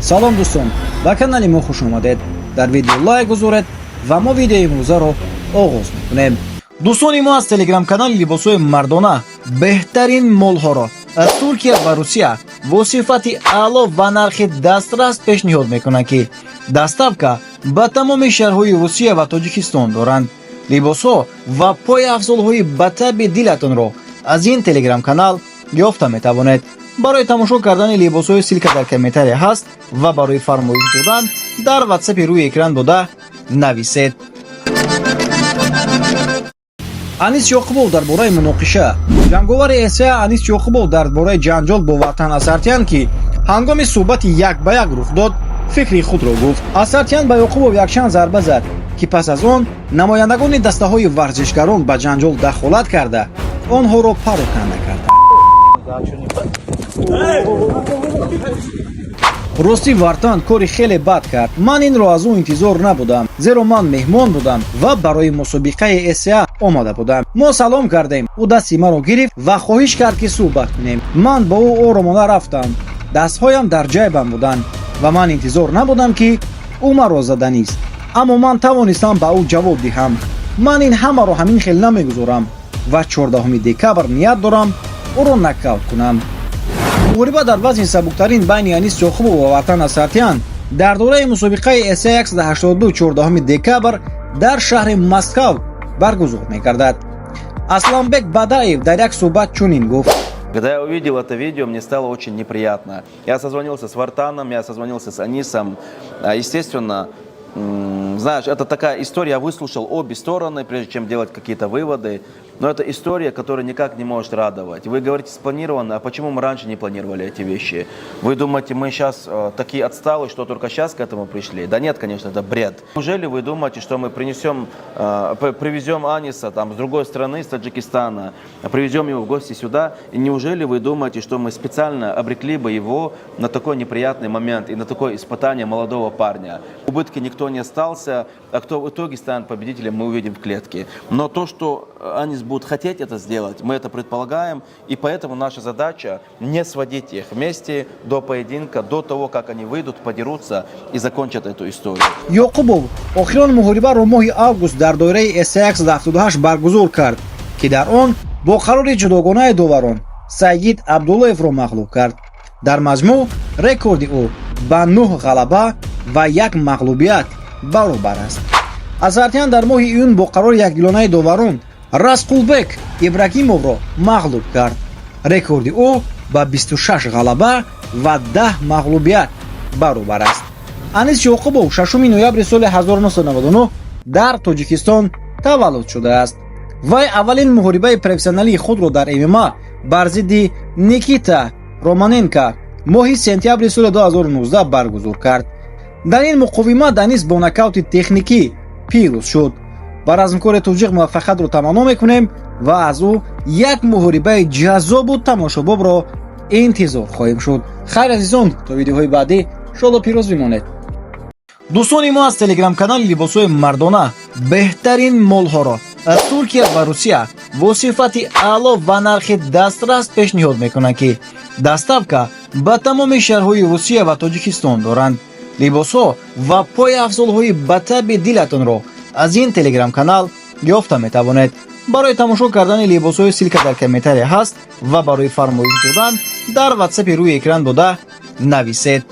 салом дӯстон, ба канали мо хуш омадед. дар видео лайк гузоред ва мо видеои имрӯзаро оғоз мекунем. дӯстони мо аз телеграм-канали либосҳои мардона беҳтарин молҳоро аз Туркия ва Русия бо сифати аъло ва нархи дастрас пешниҳод мекунанд, ки доставка ба тамоми шаҳрҳои Русия ва Тоҷикистон доранд. либосҳо ва пойафзолҳои ба таби дилатонро аз ин телеграм-канал ёфта метавонед. барои тамошо кардани либосҳои силка дар комментария ҳаст ва барои фармоиш додан дар ватсапи рӯи экран дода нависед. Анис Ёқубов дар бораи муноқиша. ҷанговари СА Анис Ёқубов дар бораи ҷанҷол бо Ватан Асартян, ки ҳангоми суҳбати як ба як рух дод, фикри худро гуфт. Асартян ба Ёқубов якчанд зарба зад, ки пас аз он намояндагони дастаҳои варзишгарон ба ҷанҷол дахолат карда, онҳоро пароканда карданд. рости Вартан кори хеле бад кард. ман инро аз ӯ интизор набудам, зеро ман меҳмон будам ва барои мусобиқаи СА омада будам. мо салом кардем, ӯ дасти маро гирифт ва хоҳиш кард ки суҳбат кунем. ман ба ӯ оромона рафтам, дастҳоям дар ҷайбам буданд ва ман интизор набудам ки ӯ маро зада нест, аммо ман тавонистам ба ӯ ҷавоб диҳам. ман ин ҳамаро ҳамин хел намегузорам ва 14 декабр ният дорам ӯро нокаут кунам. муғориба дар вазни сабуктарин байни Анис Ёқубов ва Ватан Асартян дар дораи мусобиқаи СА 182 14 декабр дар шаҳри Москав баргузор мегардад. Асланбек Бадаев дар як суҳбат чунин гуфт: Когда я увидел это видео, мне стало очень неприятно. Я созвонился с Вартаном, я созвонился с Анисом. Естественно, знаешь, это такая история, я выслушал обе стороны, прежде чем делать какие-то выводы. Но это история, которая никак не может радовать. Вы говорите спланировано, а почему мы раньше не планировали эти вещи? Вы думаете, мы сейчас такие отсталые, что только сейчас к этому пришли? Да нет, конечно, это бред. Неужели вы думаете, что мы привезем Аниса там, с другой страны, с Таджикистана, привезем его в гости сюда? И неужели вы думаете, что мы специально обрекли бы его на такой неприятный момент и на такое испытание молодого парня? В убытке никто не остался, а кто в итоге станет победителем, мы увидим в клетке. Но то, что Анис будут хотеть это сделать, мы это предполагаем, и поэтому наша задача не сводить их вместе до поединка, до того, как они выйдут, подерутся и закончат эту историю. Ёқубов охирон муҳорибаро моҳи август дар доираи СА 178 баргузор кард, ки дар он бо қарори ҷудогонаи доварон Саид Абдуллаевро мағлуб кард. дар маҷмӯъ рекорди ӯ ба 9 ғалаба ва 1 мағлубият баробар аст. Асартян дар моҳи июн бо қарори якдилонаи доварон Расқулбек Ибрагимовро мағлуб кард. рекорди ӯ ба 26 ғалаба ва 10 мағлубият баробар аст. Анис Ёқубов 6 ноябри соли 1999 дар Тоҷикистон таваллуд шудааст. вай аввалин муҳорибаи профессионалии худро дар ММА бар зидди Никита Романенко моҳи сентябри соли 2019 баргузор кард. дар ин муқовимат Анис бо нокаути техникӣ пирӯз шуд. ба размкори тоҷиқ муваффақиятро таманно мекунем ва аз ӯ як муҳорибаи ҷаззобу тамошобобро интизор хоҳем шуд. хайр азизон, то видеоҳои баъдӣ шоду пирӯз бимонед. дӯстони мо аз телеграм-канали либосҳои мардона беҳтарин молҳоро аз Туркия ва Русия бо сифати аъло ва нархи дастрас пешниҳод мекунанд, ки доставка ба тамоми шаҳрҳои Русия ва Тоҷикистон доранд. либосҳо ва пойафзолҳои ба таби дилатонро аз ин телеграм-канал ёфта метавонед. барои тамошо кардани либосҳои силка дар комментария ҳаст ва барои фармоиш додан дар ватсапи рӯи экран дода нависед.